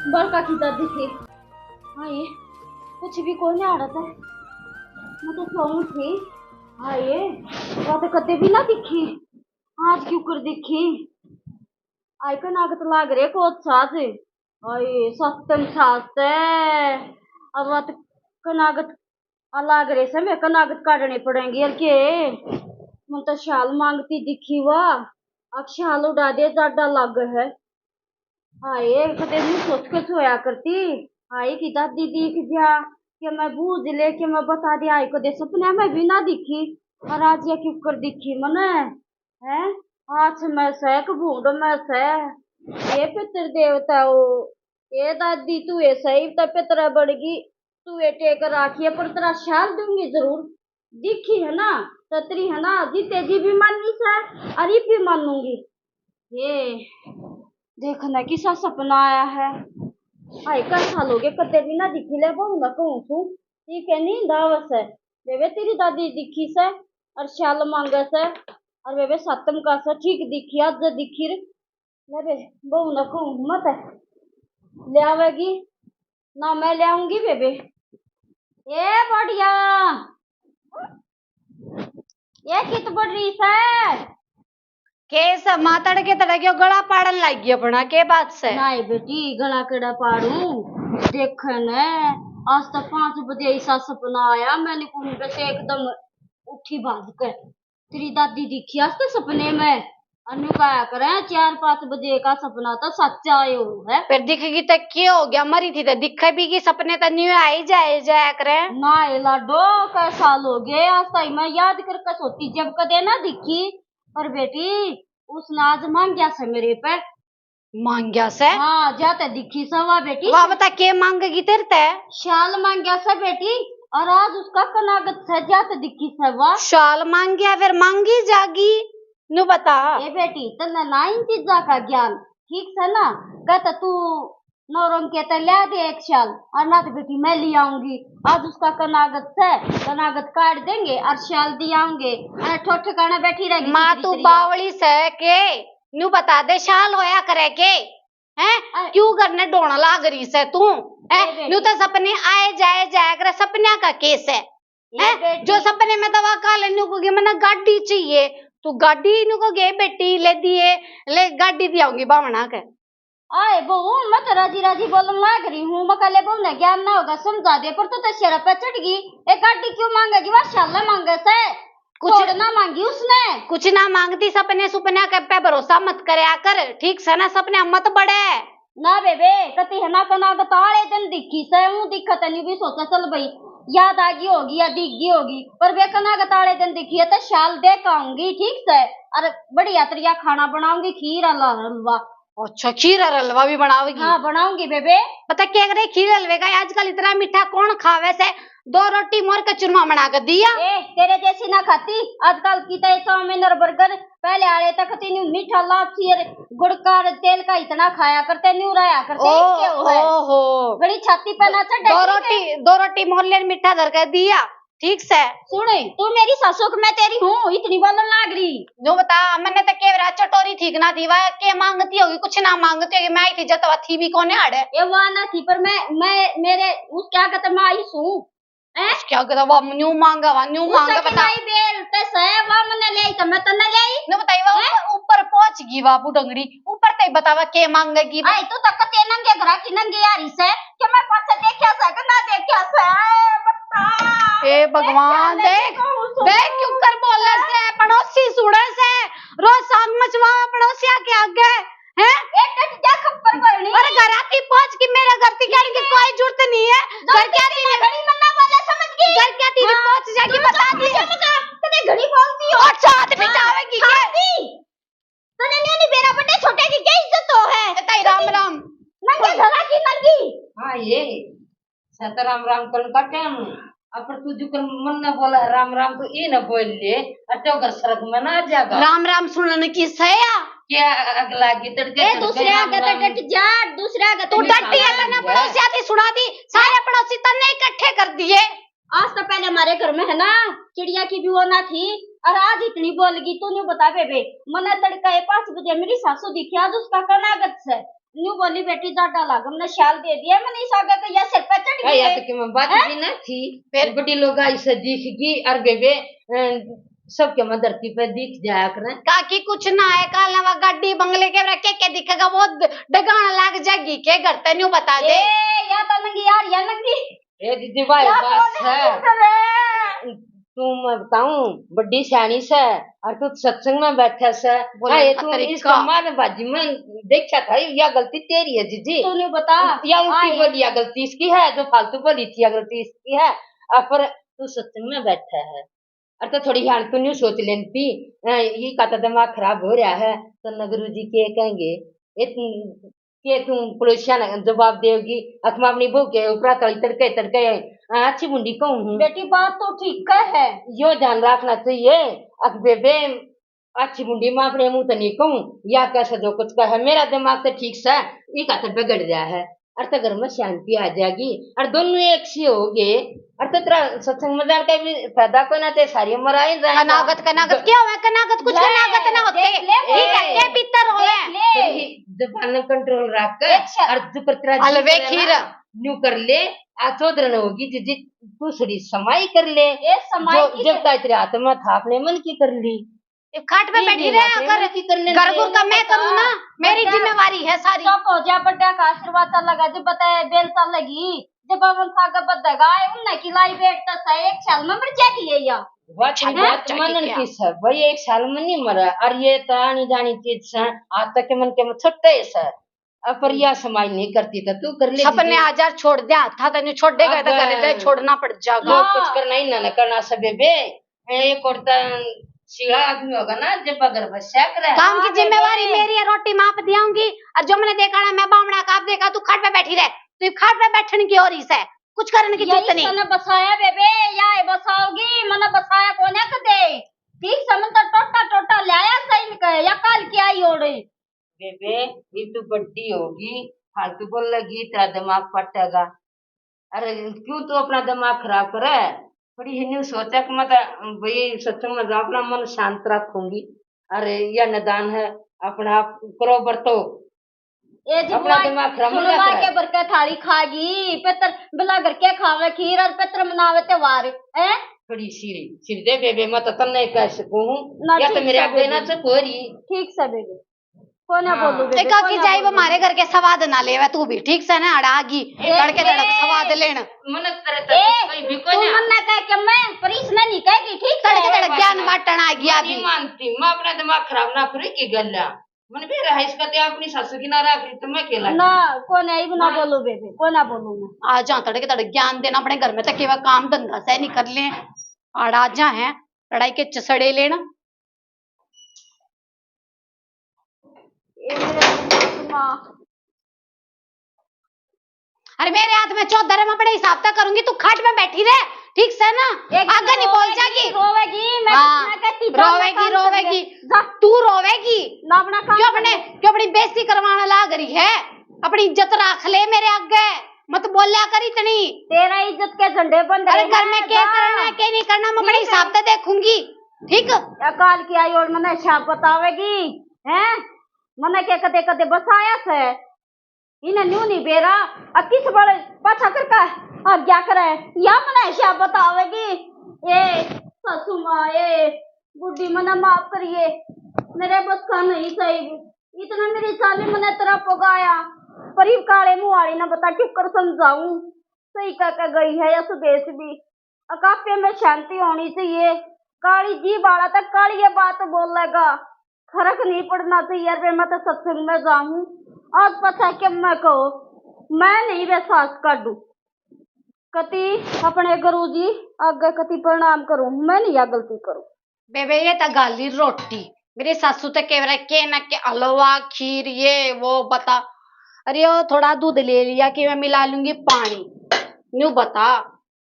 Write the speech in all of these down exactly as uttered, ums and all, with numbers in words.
बड़का की दादी थी। हाँ, ये कुछ भी कोई नहीं आ रहा था। मैं तो सोऊं थी। हाँ, ये बात कदे भी ना दिखी। आज क्यों कर दिखी? आई कनागत लाग रे कोच साज। आई सत्तम साज तै। अब बात कनागत आ लाग रे से, मैं कनागत काटने पड़ेंगे। और के, मैं तो शाल मांगती दिखी वा। अक शाल उड़ा दे, जाडा लाग है। हाय, कदे न्यू सोच के सोया करती। हाय, की दादी दिख जा, के मैं बूझ ले, के मैं बता दे। हाय, कदे सपने में भी ना दिखी, और आज ये क्यों कर दिखी मने, हैं? हाथ में से, के भूंड में से, ये पितर देवता हो, ये दादी, तू ये सही तो पितरा बड़गी, तू ये टेक राखिए, पर तेरा शाल दूंगी जरूर। दिखी है ना, ततरी है ना, जीते जी भी मानी से, और ये भी मानूंगी। ये देखना किसा सपना आया है। हाय, कई साल हो गए, कदे भी ना दिखी ले, बहू ना कहूं तू। ठीक है, नींद आवे से। बेबे, तेरी दादी दिखी से, और शाल मांगे से, और बेबे, सत्तम का से, ठीक दिखी, आज दिखी रे। ले बे, बहू ना कहूं मत ले आवेगी, ना मैं ले आऊंगी बेबे। ए बढ़िया, ये कित बढ़ रही से? के से माँ तड़के तड़के गला पाड़न लाग गई अपना, के बात से? नहीं बेटी, गला केड़ा पाड़ू? देखे ने, आज तो पाँच बजे ऐसा सपना आया, मैंने कुंडे से एकदम उठी भाग के। तेरी दादी दिखी आज तो सपने में। अन्नू कहा करे, चार पाँच बजे का सपना तो सच्चा आयो है। फिर दिखेगी तो के हो गया? मरी थी तो दिखे भी की सपने तो न्यू आई जाए जाया करे। ना ए लाडो, कै साल हो गए आज ताई मैं याद करके सोती जब कदे ना दिखी। पर बेटी, उसने आज मांग्या से मेरे पे। मांग्या से? हाँ, जा ते दिखी से वा बेटी। वाह, बता के मांगेगी तेरे ते? शाल मांग्या से बेटी, और आज उसका कनागत से, जा ते दिखी से वा। शाल मांग्या, फिर मांगी जागी, नु बता। ए बेटी, तन्ने ना इन चीजा का ज्ञान, ठीक से ना? कहता तू नौरंग के ते ल्या दे एक शाल, और ना तो बेटी मैं ले आऊंगी। आज उसका कनागत से, कनागत काट देंगे और शाल दियाऊंगे। अरे ठो ठिकाना बैठी रहेगी माँ, तू बावली से के? न्यू बता दे, शाल होया करे के? हैं? अरे क्यों घर ने ढोण लाग रही से तू? हैं? ए बेटी। न्यू तो सपने आए जाए जाया करे, सपनिया का केस है। ए हैं? बेटी। जो सपने में दवा खा ले, न्यू को के मने गाड़ी चाहिए, तू गाड़ी न्यू को के बेटी ले दिए, ले गाड़ी दियाऊंगी बावना के। आए बहू, मैं तो राजी राजी बोलन लाग रही हूँ, मैं कहले बहू ने ज्ञान ना होगा, समझा दे, पर तू तो सिर पे चढ़ गई। ए गाड़ी क्यों मांगेगी? वा शाला मांगे से। कुछ छोड़ ना मांगी उसने। कुछ ना मांगती, सपने सुपने के पे भरोसा मत करया कर, ठीक से ना, सपने मत बड़े। ना बेबे, कती है ना कनागत आले दिन दिखी से, हूँ दिखत नहीं भी सोचा चल भाई याद आ गई होगी या दिख गई होगी, पर वे कनागत आले दिन दिखी है तो शाल दे के आऊंगी, ठीक से। और बढ़िया तरिया खाना बनाऊंगी, खीर हलवा। अच्छा, खीर और हलवा भी बनाओगी? हाँ, बनाऊंगी बेबे। पता क्या करे, खीर हलवे का आजकल इतना मीठा कौन खावे से? दो रोटी मोर के चूरमा बना के दिया। ए, तेरे जैसी ना खाती। आजकल की तो चाउमीन और बर्गर, पहले आले तक तीनों मीठा लापसी और गुड़ का और तेल का इतना खाया करते, न्यू रहा करते, ओ, क्या हुआ है? ओहो। बड़ी छाती पे ना चढ़ दो रोटी, दो रोटी मोर ले मीठा धर के दिया। ठीक से। सुन, तू मेरी सासू के मैं तेरी हूँ, इतनी बोलन लाग रही। जो बता, मन्ने तो केवरा चटोरी ठीक ना थी, वा के मांगती होगी, कुछ ना मांगती होगी, मैं आई थी जतवा थी भी कोने आड़े। ये वा ना थी, पर मैं, मैं, मेरे, उस क्या कहते, मैं आई सूं। हैं? उस क्या कहते, वा न्यू मांगा, वा न्यू मांगा, बता। बेल ते सै, वा मन्ने ले आई, तो मैं तो ना ले आई। न बताई, वा हैं? ऊपर, ऊपर पहुंच गई, वा बुढ़ंगड़ी, ऊपर ते बतावा के मांगेगी। आई, तू तो कते नंगे घरा की नंगी आ रही से। के मैं पाछे देख्या से के ना देख्या से, बता। ए भगवान, देख, देख, क्यों कर बोले से, पड़ोसी सुने से, रोज सांग मचवावे पड़ोसिया के आगे, हैं? एक डट जा खप्पर भरनी। अरे घर आती पहुंच की मेरे घर ती कहने की कोई जरूरत नहीं है। घर क्या ती घड़ी मन्ना बोले, समझ गई? घर क्या ती हाँ। पहुंच जाके बता दी। कदे घड़ी बोलती हो। अच्छा, हाथ मिटावेगी के? तने न्यू नहीं बेरा बटे छोटे की क्या इज्जत हो है? ए ताई राम राम। नंगे घरा की नंगी। हाँ, ये सत राम राम कल का टाइम। अब तू जुकर मन ना बोला राम राम तो ये ना बोल ले, और तो घर सड़क में ना आ जाएगा। राम राम सुनने की सया। क्या अगला की तड़के ए, तड़के दूसरे राम आगे तो राम। डट जा, दूसरे आगे तो तू डट डटी है, तने पड़ोसिया की सुना दी, सारे पड़ोसी तन्ने इकट्ठे कर दिए। आज तो पहले हमारे घर में है ना, चिड़िया की भी वो ना थी, और आज इतनी बोल गई। तू न्यू बता बेबे, मने तड़का ये पाँच बजे मेरी सासू दिखी, आज उसका कनागत से, न्यू बोली, "बेटी, जाडा लाग, हमने शाल दे दिया, मैंने इस आगे को या सिर पे चढ़ ए, गई या है।" तो कि मैं बात हैं? भी ना थी, फिर? बड़ी लोग आई से दिख गई, और बेबे, अ, सबके मैं धरती पे दिख जाया करें। काकी, कुछ ना है, काल नवा गाड़ी बंगले के रखे के दिखेगा, वो ड-, डगान लाग जाएगी के घर ते, न्यू बता दे। ए, या तो नंगी यार, या नंगी। ए दीदी भाई, या बात कौन है है? दूसरे? तू, मैं बताऊं, बड़ी सियाणी से, और तू सत्संग में बैठा से। बोलने अरे, का तू तरीका। इसका माँ ने बाजी में देखा था, या गलती तेरी है जीजी। तूने बता। या उल्टी आई। बोली, या गलती इसकी है, जो फालतू बोली थी, या गलती इसकी है। और पर तू सत्संग में बैठा है, और तो थोड़ी हाल तू न्यू सोच लेती, अ, ये का तो दिमाग खराब हो रहा है, तो न गुरु जी के कहेंगे, ये तू, के तू पड़ोसिया ने जवाब देगी, अख मैं अपनी बहू के ऊपर तली तड़के तड़के, अ, अच्छी बुंडी कहूँ हूँ। बेटी, बात तो ठीक है। यो ध्यान रखना चाहिए, अख बेबे, अच्छी बुंडी मैं अपने मुंह तो नहीं कहूँ, या कैसे जो कुछ कहे, मेरा दिमाग तो ठीक से, ये का तो बिगड़ रहा है। और तो घर में शांति आ जाएगी, और दोनों एक सी हो गए, और तो तेरा सत्संग में जान का भी फायदा कोई ना, ते सारी उम्र आई जाए। अनागत, कनागत क्या हुआ? कनागत कुछ ले, कनागत ना होते। देख ले, ठीक है, ए, के पितर हो देख ले। ले। थोड़ी जबान में कंट्रोल रख के, एक शब्द। और जो कर तेरा जी अलवे करे ना, खीर। न्यू कर ले, आ चौधरन होगी जी, जी, तू थोड़ी समाई कर ले। ए, समाई जो, की जब कर- तक तेरे हाथ में था, अपने मन की कर ली। इब खाट पे नहीं, बैठी नहीं, रहा अपने कर, मन की कर लेने घर दे, गुर का उन्हें मैं पता। करूँ ना, मेरी बता। जिम्मेवारी है सारी। चुप हो जा, बड्डा का आशीर्वाद चल लगा, जब बताए बेल चल लगी, जब अपन साग बदगा आए, उन्हें खिलाई बैठ तो सही, एक साल में मर जाएगी ये या। बात, हैं? बात अच्छा, मानन ठीक है। की सब, भाई एक साल में नहीं मरा, और ये तो आनी जानी चीज से, आज तक के मन के में छोटे ही से, अब पर या समाज नहीं करती तो तू कर ले सपने दीदी। हजार छोड़ दिया था, तने छोड़ देगा तो अब कर ले, छोड़ना पड़ जाएगा। लोग कुछ हाँ। करना ही ना, ना करना सब बेबे। ए, एक और तो सीढ़ा आदमी होगा ना, जब अगर बस्या करे। काम की हाँ, जिम्मेवारी बेबे। मेरी है, रोटी मैं आप दियाऊंगी, और जो मैंने देखा ना, मैं बामणा का आप देखा, तू खाट पे बैठी रह, तू खाट पे बैठने की और इस है, कुछ करने की यही जरूरत नहीं। तने बसाया बेबे, या है बसाओगी, मैंने बसाया कोने कदे। ठीक समझ तो टोटा टोटा लाया सही निकल, या काल की आई ओड़े। बेबे, ये तू बड्डी होगी, फालतू बोलेगी, तेरा दिमाग फटेगा। अरे क्यों तू अपना दिमाग खराब करे? थोड़ी हिन्नू सोचा कि मैं तो भाई सच में जा अपना मन शांत रखूंगी। अरे या निदान है, अपना आप करो बरतो। ए जी, अपना बुआ, दिमाग खराब सुनो मत मार करे। के बरके थाली खागी, पितर बिला घर के खावे खीर और पितर मनावे त्योहार, हैं? थोड़ी सिरी, सिर दे बेबे, मैं तो तन्ने कह सकूं हूँ। ना, या तो ठीक मेरे से आगे ना बेबे। चुप हो रही। ठीक से बेबे। कोना हाँ। बोलू बेबे, एका की कोना जाई वो बोलू। मारे घर के स्वाद ना लेवे तू भी, ठीक से ना, अड़ा आगी, ए, तड़के तड़क ए, स्वाद लेन। मन करे तो ए, कोई भी तू कोना। मन ना कह के मैं, पर इसने नहीं कहेगी, ठीक से। तड़के तड़क ज्ञान बांटन आ गया नहीं भी। मानती, मैं अपना दिमाग खराब ना करूँ की गल्ला। मन भी रहा इसका ते अपनी सासू की ना रख रही तो मैं अकेला। ना, कोना ही ना बोलू बेबे, कोना बोलू मैं। आ जा तड़के तड़क ज्ञान देना अपने घर में, तो केवा काम धंधा से नहीं कर ले। अड़ा जा है, लड़ाई के चसड़े लेना। ए मेरे माँ। अरे मेरे हाथ में चौधर है, मैं बड़े हिसाब तक करूंगी, तू खाट में बैठी रह, ठीक से ना? एक आगे नहीं बोल रोवेगी, जागी। रोवेगी, मैं हाँ, कितना कहती, जा अपना रोवेगी, काम कर ले। रोवेगी। जा। तू रोवेगी। ना अपना काम क्यों कर अपने, ले। क्यों अपनी बेइज्जती करवाने लाग रही है? अपनी इज्जत रख ले मेरे आगे, मत बोल्या कर इतनी। तेरा इज्जत के झंडे बंद अरे रहे घर में हैं, क्या जा। करना है, क्या नहीं करना, मैं अपने ठीक है। हिसाब से देखूंगी, ठीक? या काल की आई और मने शाप बतावेगी, हैं? मने के कदे कदे बसाया से, इन्हें न्यू नहीं बेरा, आ किस बड़े पाछा कर का आज्ञा करे, या मने शाप बतावेगी। ए सासू माँ, ए बुढ़ी, मने माफ करिए, मेरे बस का नहीं सही। इतना मेरी साली मने तेरा पगाया, पर इब काले मुंह वाली ने बता क्यों कर समझाऊं। सही कह के गई है या सुदेश भी। अकापे में शांति होनी चाहिए। काली जीभ वाला तो काली ये बात बोलेगा। फर्क नहीं पड़ना चाहिए। अरे मैं तो सत्संग में जाऊं, आज पता क्या मैं कहो, मैं नहीं वे सास काढू। कति अपने गुरु जी आगे कति प्रणाम करूं, मैं नहीं या गलती करूं। बेबे, ये तो गाली रोटी। मेरी सासू तो कह रहा के ना के हलवा, खीर, ये वो बता। अरे, वो थोड़ा दूध ले लिया कि मैं मिला लूंगी पानी। न्यू बता,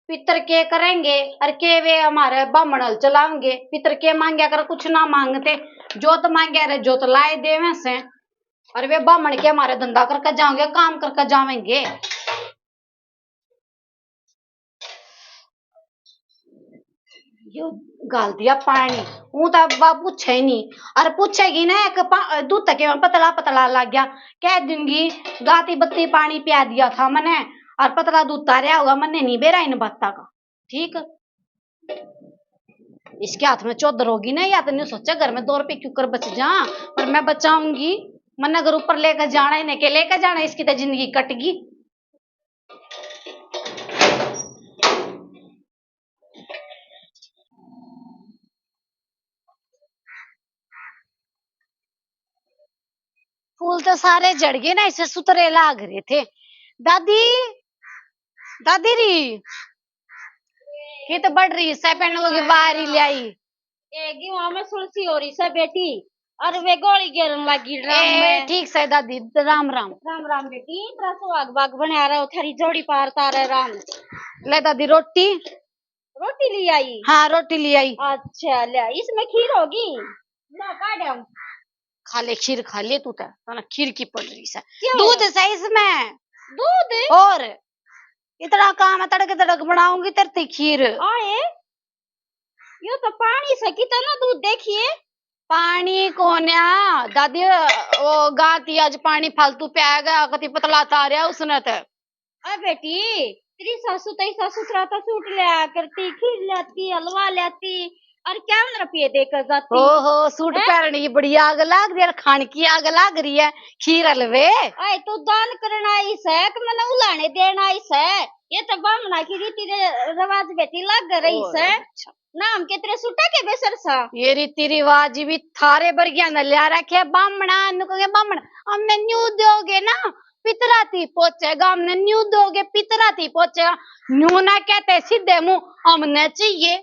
पितर के करेंगे? और के वे हमारे बामण हल चलाएंगे? पितर के मांग्या कर, कुछ ना मांगते। जोत मांग्या रे, जोत लाए देवे से। और वे बामण के हमारे धंधा करके जाओगे, काम करके जावेंगे। यो घाल दिया पानी, हूँ तो बाबू पूछे ही नहीं। और पूछेगी ना, एक पा-, दूध तक में पतला पतला लग गया, कह दूंगी, गाती बत्ती पानी पिया दिया था मने, और पतला दूध तारया होगा, मने नहीं बेरा इन बातां का। ठीक, इसके हाथ में चौधर होगी ना, या तो नहीं सोचा घर में दो रुपये क्यों कर बच जा, पर मैं बचाऊंगी। मन्ने घर ऊपर लेकर जाना, इन्हें के लेकर जाना, इसकी तो जिंदगी कटगी। फूल तो सारे झड़ गए ना, इसे सुथरे लाग रहे थे। दादी, दादी री, कित बढ़ रही सै, पेन को बाहर ही ले आई। ए, गेहूं में सुलसी हो रही सै बेटी, और वे गोली गेरन लगी ड्रम ए, में। ठीक सै दादी, राम राम। राम राम बेटी, तेरा सुहाग बाग बना रहो, थारी जोड़ी पार तारे राम। ले दादी रोटी। रोटी ले आई? हाँ, रोटी ले आई। अच्छा, ले, इसमें खीर होगी? ला, काट हम। खा ले खीर, खा ले तू तो, तने खीर की पड़ रही सै। क्यों? दूध सै इसमें। दूध? और इतना काम है, तड़के तड़क बनाऊंगी तेरे ते खीर। आए, यो तो पानी सै, कितना दूध देखिए। पानी कोन्या, दादी, वो गाती आज पानी फालतू प्या गया, कति पतला तारया उसने तो। अरे बेटी, तेरी सासू, तेरी सासू तेरा तो सूट लिया करती, खीर लाती, हलवा लाती, और इक्यावन रुपये देकर जाती। ओहो, सूट हैं? पहनने की बड़ी आग लाग रही है, और खाने की आग लाग रही है, खीर हलवे। आए, तू दान करना आई सै कि मने उलाने देना आई सै? ये तो बामणा की रीति रे-, रिवाज बेटी लाग रही ओ, सै। अच्छा। ना हम के तेरे सूटा के बेसर सा। ये रीति रिवाज भी थारे बरगिया ने ल्या रखे बामणा, नु कहे बामण, हमने न्यू दोगे ना, पितरा ती पहुंचेगा, हमने न्यू दोगे, पितरा ती पहुंचेगा। न्यू ना कहते सीधे मुंह, हमने चाहिए।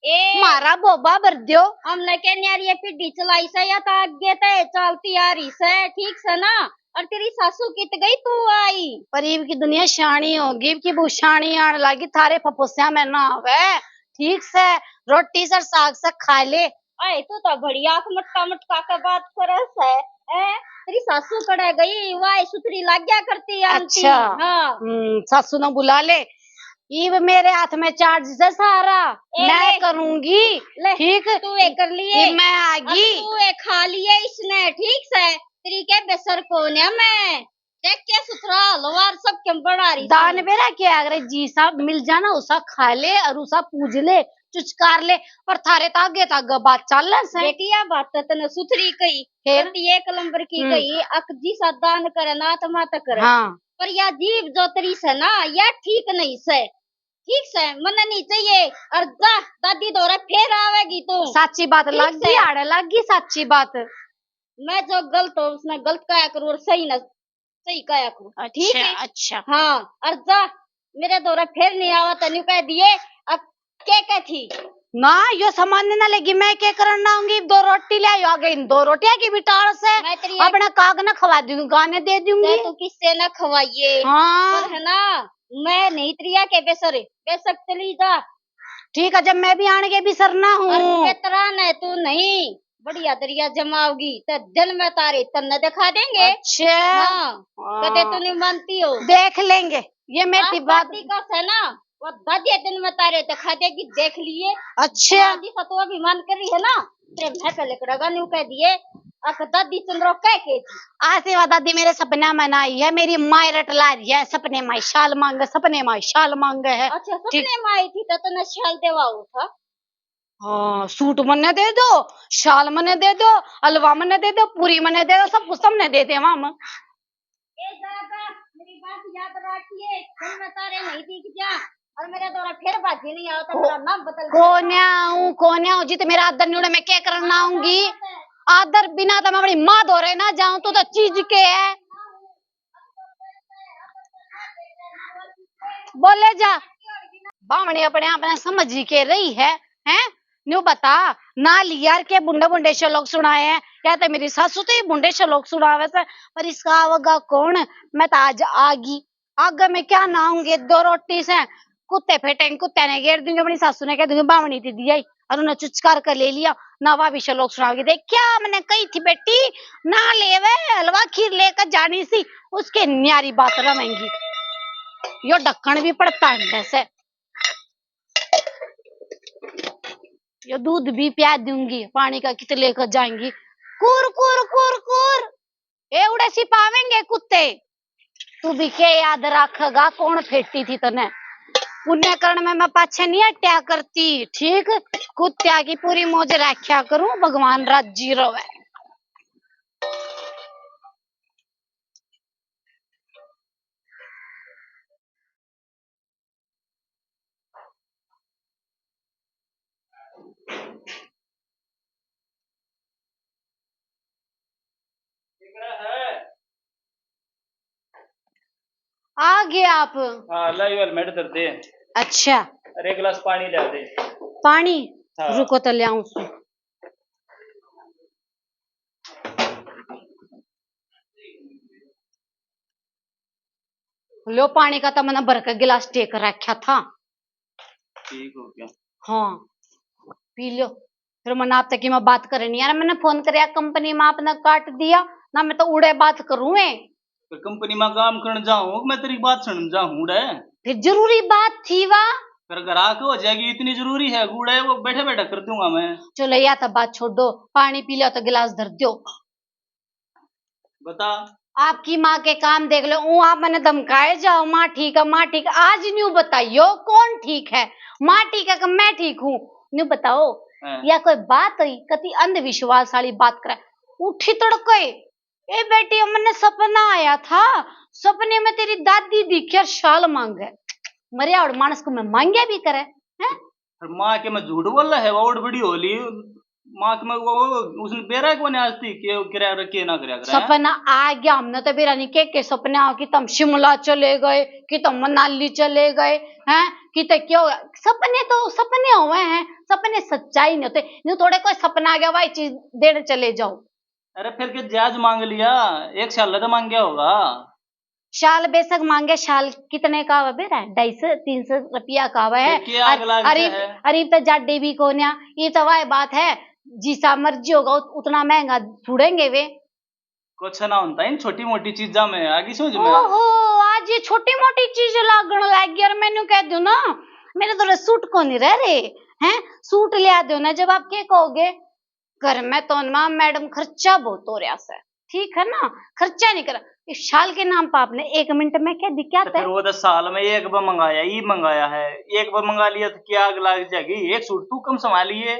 ए, म्हारा बोबा भर दियो। हमने के न्यारी ये पीढ़ी चलाई सै, या तो आगे ते चलती आ रही सै, ठीक सै ना? और तेरी सासू कित गई तू आई? पर इब की दुनिया शानी होगी, इब की बहू शानी आण लागी, थारे फपोस्या में ना आवे। ठीक सै, रोटी सर साग सै खा ले। आए, तू तो बड़ी आंख मटका मटका के बात करे सै। ए, तेरी सासू कड़े गई, वाह सुथरी लाग्या करती आंटी। अच्छा। हाँ। हम्म, सासू ने बुला ले। इब मेरे हाथ में चार्ज सै सारा, ए, मैं ले। करूंगी। ले, ठीक, तू ए कर लिए। इब मैं आ अब गई। तू ए खा लिए इसने, ठीक सै। तेरी के बेसर कोन्या मैं। देख के सुथरा हलवार सब के बना रही दान सै। बेरा क्या करे, जी सा मिल जाना, उसा खा ले और उसा पूज ले, चुचकार ले, पर थारे तो आगे तो आगे बात चाले सै। बेटी, या बात तो तने सुथरी कही, फिर? कती एक नंबर की हम्म। कही, अक जी सा दान करे ना आत्मा तक करे। हाँ। पर या जीभ जो तेरी सै ना, या ठीक नहीं सै, ठीक सै, मन्ने नहीं चाहिए। और जा, दादी धोरे फिर आवेगी तू। साची बात ठीक लागी, सै। आड़े लागी साची बात। मैं जो गलत हो, उसने गलत कहा करूँ और सही ना, सही कहा करूँ। ठीक अच्छा, है? अच्छा। हाँ, और जा, मेरे धोरे फिर नहीं आवा, तन्यू कह दिए। अब के कह थी? ना, यो सामान ना लेगी, मैं के करन ना आऊंगी? दो रोटी ले आयो, आ गई, दो रोटियां की भी टाल सै। मैं तेरी अपना काग ना खवा दूंगी, गाने दे दूंगी। चाहे तू किससे ना खवाइए, हाँ। पर है ना, मैं नहीं तेरी आके बेसर, बेशक चली जा। ठीक है, जब मैं भी आने के भी सरना हूँ। और बेतरा ने तू नहीं, बढ़िया दरिया जमाओगी, तो दिन में तारे तन्ने दिखा देंगे। अच्छा। हाँ, हाँ। कदे तू नहीं मानती हो। देख लेंगे, ये मेरी बात। का है ना, वो दादी दिन में तारे दिखा देगी, देख लिए। अच्छा। दादी सा तो अभिमान कर रही है ना, तेरे मैं पहले कड़ागा न्यू कह दिए, अक दादी चंद्रो कह के थी। आशीर्वाद दादी मेरे सपना में ना आई है, मेरी माय रटला रही है, सपने में शाल मांगे, सपने में शाल मांगे है। अच्छा, ठीक। सपने में आई थी तो तन्ने शाल देवा हो था। हाँ, सूट मन्ने दे दो, शाल मन्ने दे दो, हलवा मन्ने दे दो, पूरी मन्ने दे दो, सब कुछ तुमने दे देवा हम। ए दादा, मेरी बात याद रखिए, दिन में तारे नहीं दिख जा और मेरे द्वारा फिर बाजी नहीं आओ तो को-, मेरा नाम बदल देना। कोन्या हूँ, कोन्या हूँ, जित मेरा आदर नहीं उड़े, मैं क्या करना आऊंगी? आदर बिना तो मैं अपनी माँ धोरे ना जाऊं, तू तो चीज के है। बोले जा। बामणी अपने आप ने समझ ही के रही है, हैं? न्यू बता, ना लियार के बुंडे बुंडे श्लोक सुनाए हैं, या तो मेरी सासू तो ही बुंडे श्लोक सुनावे से, पर इसका आवगा कौन? मैं तो आज आ गई। आगे मैं क्या ना आऊंगी, दो रोटी से कुत्ते फेटेंगे, कुत्ते ने घेर दूंगी, अपनी सासू ने कह दूंगी, बामणी ती दिया ही। और उन्हें चुचकार कर ले लिया, ना वा भी श्लोक सुनाओगी। देख क्या मैंने कही थी बेटी, ना लेवे हलवा खीर लेकर जानी सी, उसके न्यारी बात रवेंगी। यो ढक्कन भी पड़ता है अंडे से। ये दूध भी प्या दूंगी, पानी का कित लेकर जाएंगी। कुर, कुर, कुर, कुर। ए उड़े सी पावेंगे कुत्ते। तू भी के याद रखेगा कौन फेटी थी तने। पुण्य करण में मैं पाछे नहीं हट्या करती, ठीक? कुत्त्या की पूरी मौज रख्या करूं, भगवान राजी रवे। आ गए आप? हाँ, ला ये वाला मेरे धर दे। अच्छा। अरे, एक गिलास पानी ले दे। पानी? हाँ। रुको तो ले आऊं। लो, पानी का तो मैंने भर के गिलास टेक रखा था। ठीक हो गया। हाँ, पी लो। फिर मैंने आप तक की मैं बात करनी यार, मैंने फोन करया कंपनी में, आपने काट दिया ना, मैं तो उड़े बात करूँ। पर कंपनी में काम करने जाऊँ, मैं तेरी बात सुनने जाऊँ उड़े। फिर जरूरी बात थी वा। फिर ग्राहक हो जाएगी, इतनी जरूरी है उड़े, वो बैठे बैठे कर दूंगा मैं। चलो, या तो बात छोड़ो, पानी पी लो तो गिलास धर दो। बता। आपकी माँ के काम देख लो, ऊँ आप मैंने धमकाए जाओ, माँ ठीक है, माँ ठीक है। आज न्यू बताइयो कौन ठीक है, माँ ठीक है कि मैं ठीक हूँ? न्यू बताओ। हाँ। या कोई बात हुई, कति अंधविश्वास वाली बात करे। उठी तड़के, ए बेटी, मैंने सपना आया था, सपने में तेरी दादी दिखी और शाल मांगे। मरिया और मानस को मैं मांग्या भी करे, हैं? और माँ के मैं झूठ बोला है, और बड़ी होली। माँ के मैं वो, वो, उसने बेरा कोनी आज थी के किराया रखे ना करया करे, हैं? सपना आ गया, हमने तो बेरा नहीं के, के सपने आओ कि तुम शिमला चले गए, कि तुम मनाली चले गए, हैं? कि तो क्या हो गया? सपने तो सपने हुए हैं, सपने सच्चाई नहीं होते। न्यू थोड़े कोई सपना आ गया, वही चीज देने चले जाओ। अरे फिर के ब्याज मांग लिया, एक साल तो मांग गया होगा। शाल बेशक मांगे, शाल कितने का आवे बेरा? ढाई सौ, तीन सौ रुपया का आवे है। फिर के आग अर-, लाग अरे, जाए है? अरे, तो जाडे भी कोन्या, ये तो वह बात है, जिसा मर्जी होगा, उत-, उतना महंगा छुड़ेंगे वे। कुछ ना होता इन छोटी मोटी चीजा में, आगी समझ में? ओहो, आज ये छोटी मोटी चीज लागण लाग गई। और मैंने कह दो ना, मेरे तो सूट को नहीं रह रहे हैं, सूट लिया दो ना, जब आप के कहोगे। घर में तो ना मैडम खर्चा बहुत हो रहा से, ठीक है ना, खर्चा नहीं करा। इस शाल के नाम पर आपने एक मिनट में क्या दिक्कत तो है? फिर वो तो साल में एक बार मंगाया, ई मंगाया है, एक बार मंगा लिया तो क्या आग लाग जाएगी? एक सूट तू कम संभालिए।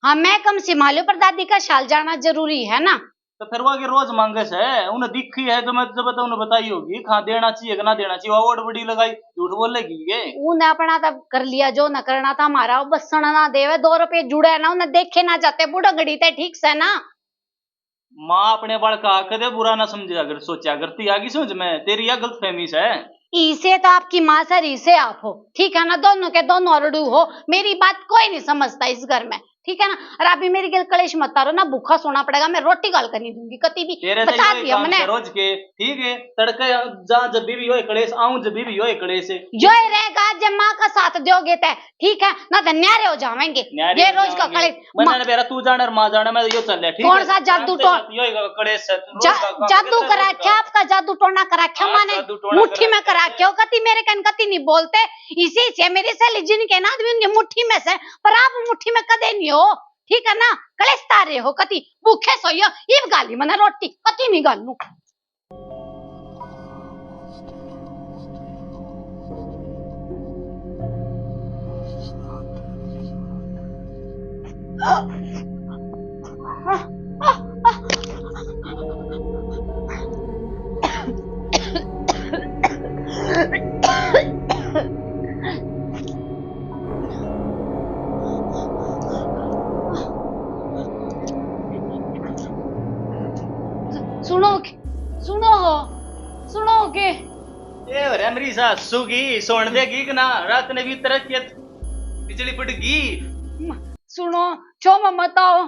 हाँ, मैं कम संभालू, पर दादी का शाल जाना जरूरी है ना। तो फिर वो आगे रोज मांगे से, उन्हें दिखी है तो मैं जब तो उन्हें बताई होगी, हाँ देना चाहिए कि ना देना चाहिए, वो और बड़ी लगाई, झूठ बोलेगी ये। उन्हें अपना तब कर लिया, जो न करना था हमारा, वो बसण ना देवे, दो रुपये जुड़े ना, उन्हें देखे ना जाते बुढ़ंगड़ी ते, ठीक से ना। माँ अपने बालक का कदे बुरा ना समझा कर, सोचा करती, आगी समझ में? तेरी यह गलतफहमी से। इसे तो आपकी माँ सर, इसे आप हो, ठीक है ना, दोनों के दोनों अरड़ू हो, मेरी बात कोई नहीं समझता इस घर में, ठीक है ना। और अभी मेरी गल कलेश मत करो ना, भूखा सोना पड़ेगा, मैं रोटी गाल कर नहीं दूंगी कती भी, तेरे तो बता यही दिया काम मैंने। से रोज के, ठीक है, तड़के जा जब भी होए कलेश, आऊं जब भी होए कलेश। यो ही रहेगा जब माँ का साथ दोगे तै, ठीक है ना, तो न्यारे हो जावेंगे। न्यारे ये हो रोज का जावेंगे। कलेश। मैंने मा- ना बेरा तू जाने और माँ जाने, मैं यो चल ले, ठीक कौन है? सा जादू शांति टो-, से यो ही कलेश है, रोज जा-, का काम जादू है, करा रोज का। क्या आपका जादू टोना करा क्या हाँ, माने? जादू टोना मुट्ठी करा में करा क्या? क्यों? कती मेरे कन कती नहीं बोलते, इसी से मेरी सहेली जिनके ना आदमी उनकी मुट्ठी में से, पर आप मुट्ठी में कदे नहीं हो, ठीक है ना? कलेश तारे हो, कती भूखे सोइयो, इब गाली मने रोटी, कती नहीं गालू। सुनो, सुनो, सुनो के। ए, अरे मेरी सासू की सोन देगी कि ना? रात ने भी तरक्की बिजली पड़गी। म-, सुनो, छो में मत आओ।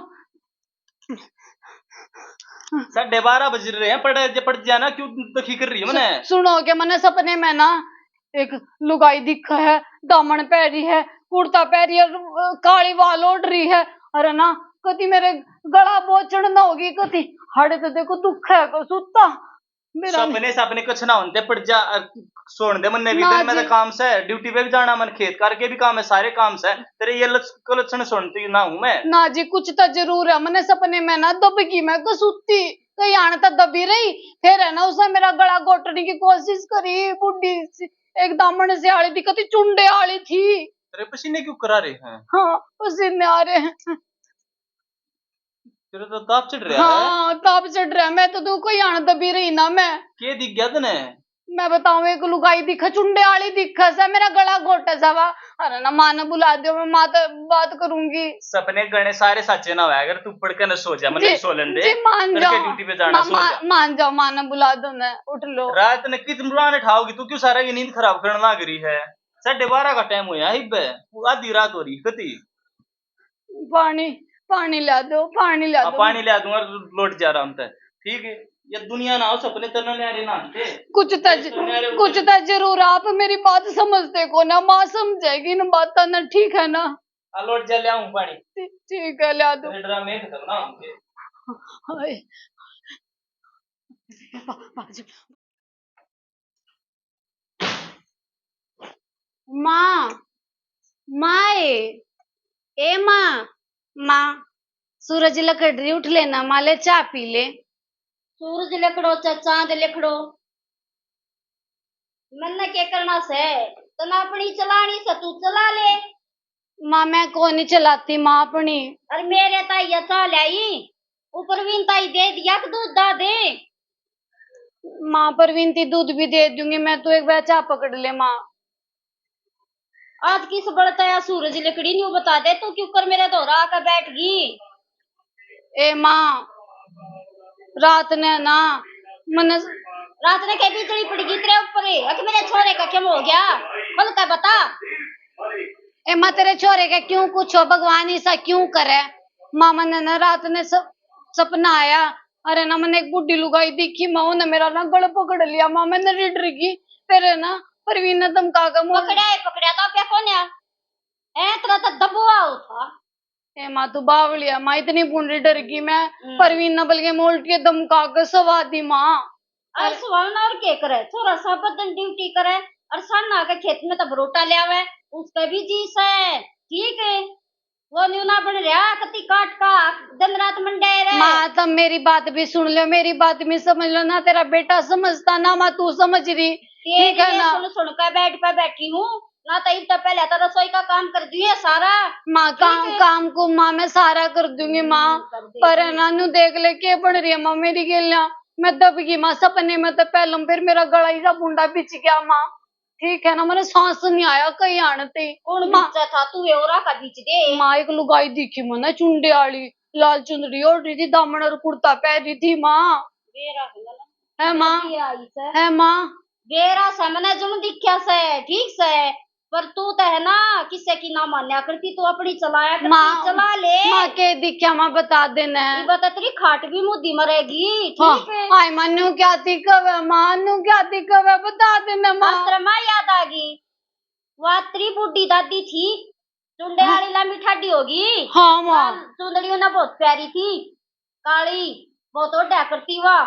साढ़े बारह बज रहे हैं, पड़, जे पड़ जाना, क्यों दुखी कर रही है मने? सु-, सुनो के मने सपने में ना एक लुगाई दिखे है, दामन पहरी है, कुर्ता पहरी है, काली वाल ओढ़ रही है, अरे ना कति मेरे गला बोचड़ ना होगी, कति हाड़े तो देखो दुख है को सुता। मेरा सपने, सपने कुछ ना होते, पड़ जा, अ, सोन दे मन्ने भी ना दिन में तो जी। काम से, ड्यूटी पे भी जाना, मन खेत करके भी काम है, सारे काम से। तेरे ये लच-, को लक्षण सुनती ना हूँ मैं। ना जी, कुछ तो जरूर है। मने सपने में ना दबकी मैं कसूती, कहीं आने तो दबी रही, फिर है ना उसने मेरा गला घोटने की कोशिश करी, बुढ़ी सी, एक दामन से आली दिखती, चुंडे आली थी। तेरे पसीने क्यों करा रहे हैं? हाँ, पसीने आ रहे हैं। तेरे तो ताप चढ़ रहा है। हाँ, ताप चढ़ रहा है। मैं तो तू कोई आन दबी रही ना मैं। के दिख गया तने? मैं बताऊं, एक लुगाई दिखे, चुंडे आली दिखे से, मेरा गला घोटे से वा। अरे ना, माँ ने बुला दियो, मैं माँ तो बात करूंगी। सपने गणे सारे सच्चे ना होया, अगर तू पढ़ के न सो जा, मतलब जी, सो लेंदे। जी, मान तड़के जाओ। ड्यूटी पे जाना, माँ, सो माँ, जा। मान जाओ, माँ ने बुला दो, मैं उठ लो। रात ने कितनी बुलाने ठाओगी तू, क्यों सारा ये नींद खराब करने लाग रही है? साढ़े बारह का टाइम होया इब्बे, आधी रात हो रही कती। पानी, पानी ला दो, पानी ला हाँ, दो। पानी ला दूंगा, लौट जा आराम से। ठीक है, ये दुनिया ना हो सपने, तन्ने न्यारे ना आते। कुछ तो ज-, कुछ तो जरूर, आप मेरी बात समझते को ना, माँ समझेगी ना बात ना, ठीक है ना? हाँ, लौट जा, ले आऊं पानी। ठी-, ठीक है, ला दो। तेरे ड्रामे खत्म ना होंगे। हाय। माँ, माँ ए, ए माँ, माँ, सूरज लकड़ रही, उठ लेना माँ, ले चाय पी ले। सूरज लिकड़ो चाहे चांद लिकड़ो, मन्ने के करना से? तन्ने अपनी चलानी से तू चला ले। माँ, मैं को नहीं चलाती माँ अपनी। अरे मेरे ताई या चाह ल्याई, ऊपर विन ताई दे दिया कि दूध दा दे। माँ, परवीन ती दूध भी दे दूंगी मैं, तू एक बार चाह पकड़ ले माँ। आज किस बड़ता या सूरज लिकड़ी, न्यू बता दे, तू क्यों कर मेरे धोरा आके बैठ गई? ए माँ, रात ने ना मन रात ने के बिजली पड़ गई तेरे ऊपर, अक मेरे छोरे का क्यों हो गया? खुल के बता। ए माँ, तेरे छोरे के क्यों कुछ हो, भगवान ऐसा क्यों करे? माँ, मन्ने ना रात ने स-, सपना आया, अरे ना, मन्ने एक बूढ़ी लुगाई दिखी, माँ, उन्हें मेरा ना गल पकड़ लिया, माँ, मन्ने डर गई। फिर है ना, परवीन ने धमका के मोड़ पकड़ा है, पकड़ा तो पे कौन है? ए, तेरा तो दबुआ हो था। ए माँ, तू बावलिया माँ, इतनी बुंडी डर गई मैं। हम्म। परवीन ने बल्कि मोल्ट के धमका के सवा दी माँ। अरे सवा ना, और के करे, छोरा सब दिन ड्यूटी करे और साना के खेत में तो बरोटा ले आवे, उसका भी जी से, ठीक है। वो न्यू ना बन रहा, कति काट का दिन रात मंडे रहे। माँ, तम मेरी बात भी सुन लो, मेरी बात भी समझ लो ना, तेरा बेटा समझता ना माँ, तू समझ रही, तेरी ठीक है ये ना? सुन सुन के बेड पे बैठी हूँ ना, तो इब तो पहले तो रसोई का काम कर दिए सारा। माँ, ठीक काम, है। काम को माँ मैं सारा कर दूंगी माँ, हम्म, कर देगी। पर है ना, न्यू देख ले के बन रही है माँ मेरी गेलियां। मैं दब गई माँ, सपने में तो पहले फिर मेरा गला ही सा बुंडा बिछ गया माँ। ठीक है ना, मैंने सांस नहीं आया कहीं आने ते। कौन माँ, बीचा था तू, ये ओरा का बीच दे। माँ, एक लुगाई दिखी मने चुंडे आली, लाल चुंदड़ी ओढ़ रही थी, दामन और कुर्ता पहन रही थी माँ। बेरा है ना। है माँ? ये आई से। है माँ? बेरा से मने जुम दिख्या से, ठीक से, पर तू तो है ना, किसे की ना मान्या करती, तू अपनी चलाया करती, माँ, चला ले। माँ, के दिख्या माँ, बता देना। ये बता, तेरी खाट भी मुद्दी मरेगी, हाँ, ठीक है? आय माँ, न्यू क्या दिखवे माँ, न्यू क्या दिखवे, बता देना माँ। आज तेरे माँ याद आ गई, वह तेरी बूढ़ी दादी थी, चुंडे हाँ। वाली लंबी ठाडी होगी। हाँ माँ। हाँ, चुंदड़ी उन्हें बहुत प्यारी थी, काली, बहुत ओढ़ा करती वा,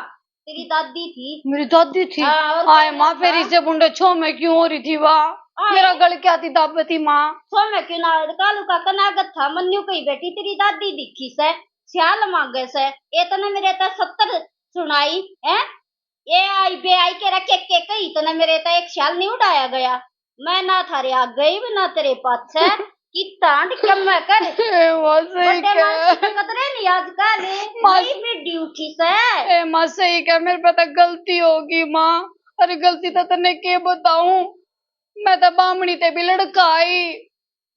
तेरी दादी थी। मेरी दादी थी? हाँ, और आए कौन माँ, था? फिर इसे बुंडे छो में क्यों हो रही थी वा? हाँ। मेरा गल क्या थी दाबे थी माँ? छो में क्यों ना हो, कालू का कनागत था, मन्नू कही बैठी, तेरी दादी दिखी से, सियाल मांगे से, ये तने मेरे ते सत्तर सुनाई, हैं? ये आई बे आई के रखे के कही, तने मेरे ते एक सियाल नहीं उड़ाया गया। मैं ना थारे आगे ही ना तेरे पाछे, कितना अंड कम कर। ए, वो सही बड़े कह। मानस की कदर नहीं आजकल, माँ, नहीं भी ड्यूटी से। ए, माँ सही कह, मेरे पे तो गलती होगी माँ। अरे गलती तो तन्ने के बताऊं, मैं तो बामणी ते भी लड़का आई,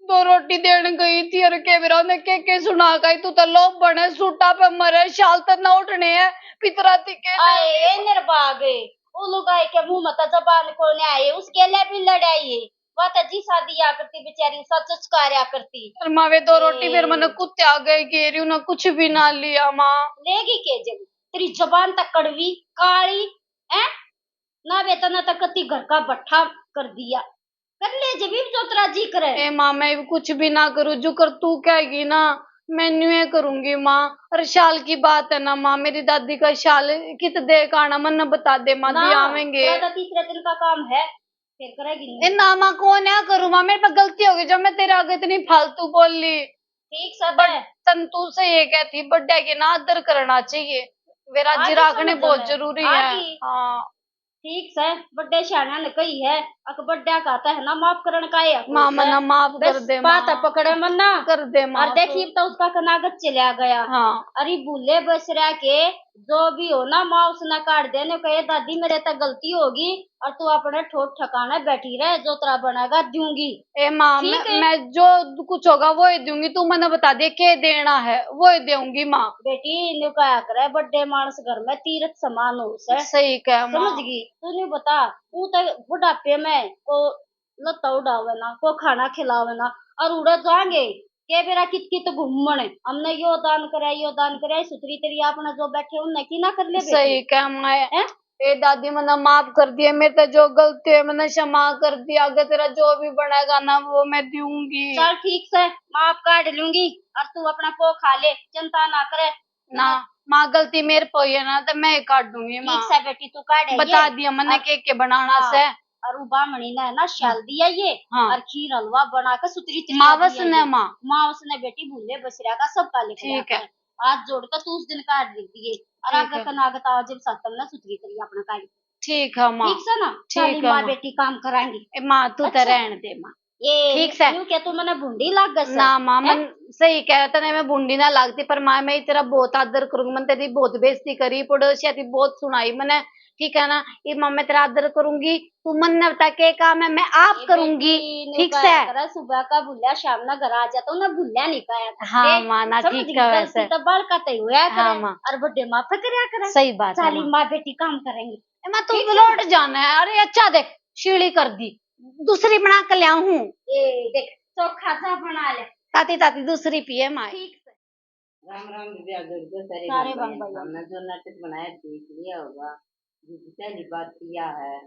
दो रोटी देन गई थी और के बेरा ने के के सुना गई, तू तो लोभ बने, सूटा पे मरे, शाल तो ना उठने है, पितरा थी के आए, ए निर्भाग। ओ लुगाई के मुंह में तो जबान कोने आए, उसके लिए भी लड़ाई है। वा तो जी शादी या करती बेचारी, उसा चुचकारिया करती। अरे माँ, वे दो रोटी फिर ए। मने कुत्ते आ गए, घेरी, उन्हें कुछ भी ना लिया माँ। लेगी के जब तेरी जबान तक कड़वी, काली, हैं? ना वे तने तो कती घर का बट्ठा कर दिया। कर ले जबीब जो तेरा जी करे। ए माँ, मैं कुछ भी ना करूँ, जो कर तू कहेगी ना, मैं न्यू ये करूंगी माँ। और शाल की बात है ना माँ, मेरी दादी का शाल कित दे के आना, मन्ने बता दे माँ, ना, दे आवेंगे। तेरा तो तीसरे दिन का काम है, फिर करेगी नहीं। ए ना माँ, कौन है करूँ माँ, मेरे पे गलती हो गई जब मैं तेरे आगे इतनी फालतू बोल ली। ठीक सै बट है। तन तू से ये कहती, बड्डा के ना आदर करना चाहिए, वे राजी आज ही राखने समझ बहुत में जरूरी आज है ही। हाँ। ठीक सै, बड्डे स्याणा ने कही है, अक बड्डा का तै है ना माफ करण का है। माँ, मन्ना माफ कर दे, बात माँ। पकड़े मन्ना। कर दे, माँ, और देखी तो उसका कनागत चला गया। हाँ। अरे भूले बसरा के जो भी हो ना, माँ उसने काट दे, ने कहे, "दादी, मेरे तक गलती होगी और तू अपने ठोट ठिकाने बैठी रह, जो तेरा बनेगा दूंगी।" ए माँ, ठीक मैं, है। मैं जो कुछ होगा वो ही दूंगी, तू मन्ने बता दे के देना है, वो ही दूंगी माँ। बेटी, न्यू कहा करे, बड्डे मानस घर में तीर्थ समान हो सै। सही कह माँ। समझ गई? तू न्यू बता, तू तो बुढ़ापे में को लत्ता उड़ावे ना, को खाना खिलावे ना, और उड़े जाएंगे के बेरा कित कित घूमण। हमने यो दान करे, यो दान करे, सुथरी तरी आपने जो बैठे उनने की ना कर ले बेटी। सही कह माँ। हैं? ए दादी, मन्ने माफ कर दिए, मेरे ते जो गलती हुई मन्ने क्षमा कर दी, आगे तेरा जो भी बनेगा ना वो मैं दूंगी। चल ठीक सै, माफ काट लूंगी और तू अपना पो खा ले, चिंता ना करे। ना माँ, गलती मेरे पे हुई है ना तो मैं ही काट दूंगी माँ। ठीक सै बेटी, तू काट है बता ये। दिया मन्ने और के के बनाना हाँ, सै। और उ बामणी ने ना शाल दिया ये हाँ। और खीर हलवा बना के सुथरी तरी मावस ने माँ। मावस ने बेटी भूले बसरा का सब काले ठीक है। हाथ जोड़ के तू उस दिन काट देती है और ठीक आगे है। कनागत आओ जब सातम ना सुथरी तरी अपना काट। ठीक है माँ। ठीक सै ना? ठीक है माँ। बेटी काम कराएंगी। ए माँ, तू तो अच्छा। रहन दे माँ। ये ठीक सै। यूं क्या तू मन्ने भूंडी लाग गई सै? ना माँ, हैं? मन सही कह, तने मैं भूंडी ना लागती, पर माँ, मैं तेरा बहुत आदर करूंगी। मन तेरी बहुत बेइज्जती करी, पड़ोसिया थी बहुत सुनाई मन्ने, ठीक है ना? ये माँ, मैं तेरा आदर करूंगी, तू मन्ने बता के काम है, मैं आप ये करूंगी, बेटी, न्यू ठीक कहा सै? करा, सुबह का भूल्या, शाम ना घर आ जाता, उन्हें भूल्या नहीं कहा था। हाँ देख, माँ, ना समझ ठीक गई, है गलती वैसे। तो बालका तय होया हाँ करे, माँ। और बड़े माँ पे करया करे। सही बात है चाली माँ। माँ बेटी काम करेंगे। ए माँ, तू ठीक है। लौट जाना है। अरे अच्छा देख, शीली कर दी, दूसरी बना के ले आऊं। ए देख, चोखा चा बना ले। ताती ताती दूसरी पिए माँ। ठीक सै। राम राम दीदी, आप जोड़ के सारे सारे भाई बहन बहन। हमने जो नाटक बनाया देख लिया होगा, जो पहली बात किया है,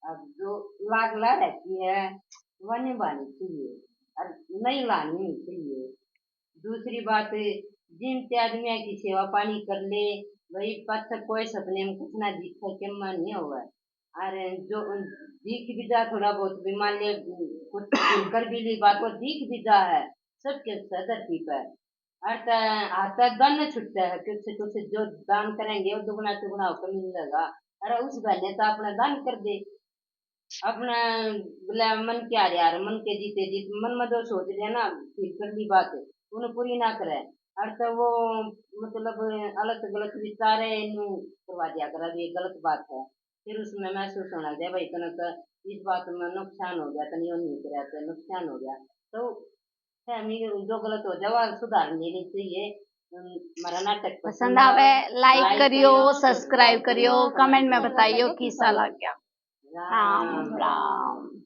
अब जो लाग ला रखी है, वह निभानी चाहिए और नहीं लानी चाहिए। दूसरी बात, जिन ते आदमियां की सेवा पानी कर ले, भाई, पछ कोई सपने में कुछ ना दिखे, किम्मा नहीं होवे। और जो दिख भी जा थोड़ा बहुत भी, मान ले, कुछ कर भी ली बात, वो दिख भी जा है सबके सर धरती पर। और त-, हाथ तक धन छुट्टे है, कुछ, कुछ जो दान करेंगे, वो दुगना चुगना होकर मिलेगा। और उस बहने तो अपना दान कर दे, अपना बोले मन के हारे हार, मन के जीते जीत, मन में जो सोच लिया ना, फिर कर ली बात, उन्हें पूरी ना करे। और तो वो, मतलब, अलग गलत विचारे इन्हें करवा दिया करे, अब ये गलत बात है। फिर उसमें महसूस होना चाहिए, भाई, तने तो इस बात में नुकसान हो गया, तने यो नहीं करा, तो नुकसान हो गया। तो फहमी जो गलत हो जाए, वो सुधार लेनी चाहिए। अम, हमारा नाटक पसंद पसंद आवे, आवे, like like करियो, करियो, subscribe subscribe करियो, करियो, comment में comment बताइयो, बताइयो किसा किसा लग गया। राम राम राम। राम।